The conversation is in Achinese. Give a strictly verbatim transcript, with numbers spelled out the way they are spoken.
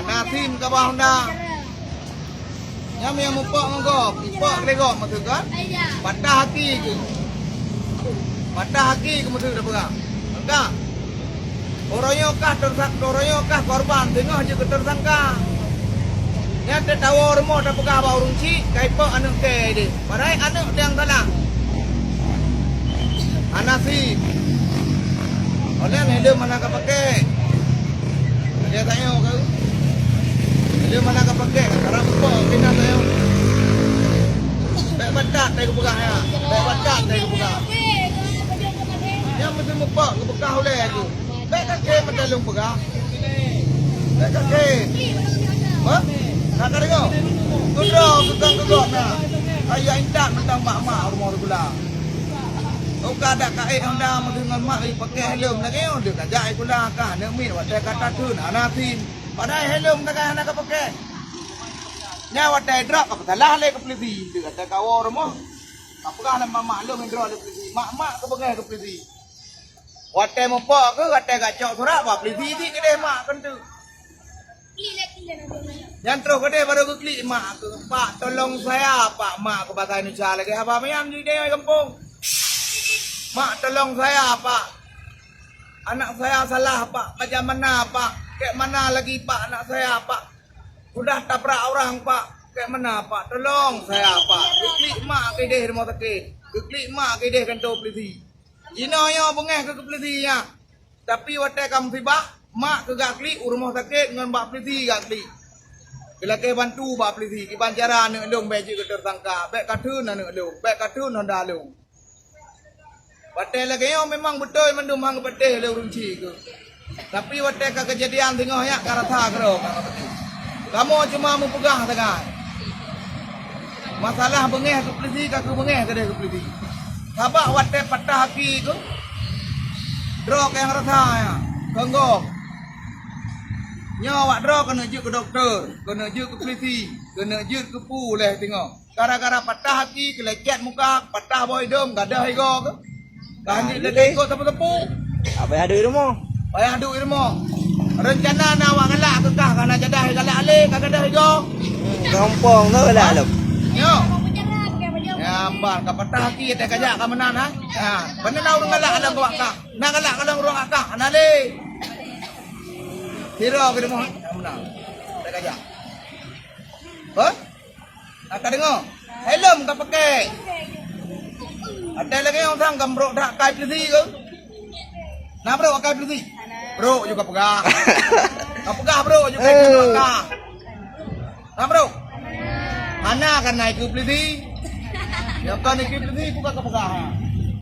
Na sim ka ba Honda. Nyan nyang mupok ngon gob, ipok lé gob maksud kan? Patah aki keuh. Patah aki keuh maksud tapeugah. Maka, uroe nyoe kah tersak-, uroe nyoe kah korban, teungoh jeuet keu tersangka. Nyan teuh tawoe rumoh tapeugah bak ureueng chik, ka ipok aneuk kèe deh. Padahai aneuk nyang salah. Hana sim. Oleh helom hana ka pakai. Dia tanya ke? Helom hana ka pakai. Karena apa? Kena tanya. Baik batat tadi pegang ya. Baik batat tadi pegang. Yang mesti mupak ke bekah oleh aku. Bèk kakèe meutalông peugah. Bèk kakèe. Hah? Na ka deungö? Keudroe keu kang keu gob na. Ayah intat mantong mak-mak rumoh sikula. Uka dak ka ék Honda meudeungon mak ipakèe helom lagèe nyoe, deuh kajak sikula kah aneuk miet watèe ka tatheun hana sim. Padahai helom sagai hana kapakèe. Nyan watèe drop ka peusalah lé keu polisi, deuh watèe ka woe rumoh. Ka peugah lé mak-mak lôn droe lé polisi. Mak-mak keu beungèh keu polisi. Watèe mupok keuh, watèe gacok surat, bah polisi jih keudeh mak keuh teuk. Nyan troh keudeh barô geuklik mak keuh, "Pak, tolong saya, Pak." Mak keuh bahasa Indonesia lagèe haba manyam jih di gampông. "Mak, tolong saya, Pak. Anak saya salah, Pak. Bagaimana, Pak? Kayak mana lagi, Pak, anak saya, Pak? Sudah tabrak orang, Pak. Kayak mana, Pak? Tolong saya, Pak." Geuklik mak keudeh rumoh sakét. Geuklik mak keudeh kantô polisi. Jinoe nyoe beungèh keu polisi nyan. Tapi watèe ka musibah, mak keuh geuklik u rumoh sakét ngon bak polisi geuklik. Geulakèe bantu bak polisi, kiban cara aneuk lôn bèk jeuet keu tersangka, bèk katheun aneuk lôn, bèk katheun Honda lôn. Watèe lagèe nyoe memang beutôi mandum han geupatéh lé ureueng chik keuh. Tapi watèe ka keujadian singoh nyak ka rasa keudroe ka rasa. Kamoe cuma meupeugah sagai. Masalah beungèh keu polisi ka keuh beungèh keudeh keu polisi. Sabab watèe patah aki keuh, droe keuh nyang rasa nyan, keu gob. Nyoe awak droe keuneuk jeuet keu dokto, keuneuk jeuet keu polisi, keuneuk jeuet keu peue lé singoh. Gara-gara patah aki, keulecet muka, patah boh idông, gadôh igoe keuh. Ka hanjeuet teuka ikot sapeue-sapeue. Payah duek rumoh. Payah duek rumoh. Reuncana na awak galak keu kah, ka na jadah galak lé, ka gadôh igoe. Gampông tu galak lom. Yo. Ya, ban ka patah aki, teuka jak ka meunan, ha. Ha, beuna na ureueng galak lam bak kah. Na galak ka lam ruang kah, hana lé. Sira keu rumoh, ka meunan. Teuka jak. Hah? Ka deungö? Helom ka pakèk. Watèe lagèe nyoe sang ka brôk that akai polisi keuh. Na brôk akai polisi? Brôk juga peugah. Ka peugah brôk juga keu maka. Na brôk? Hana kan na ikeu polisi. Ya kan ikeu polisi bukan ka peugah.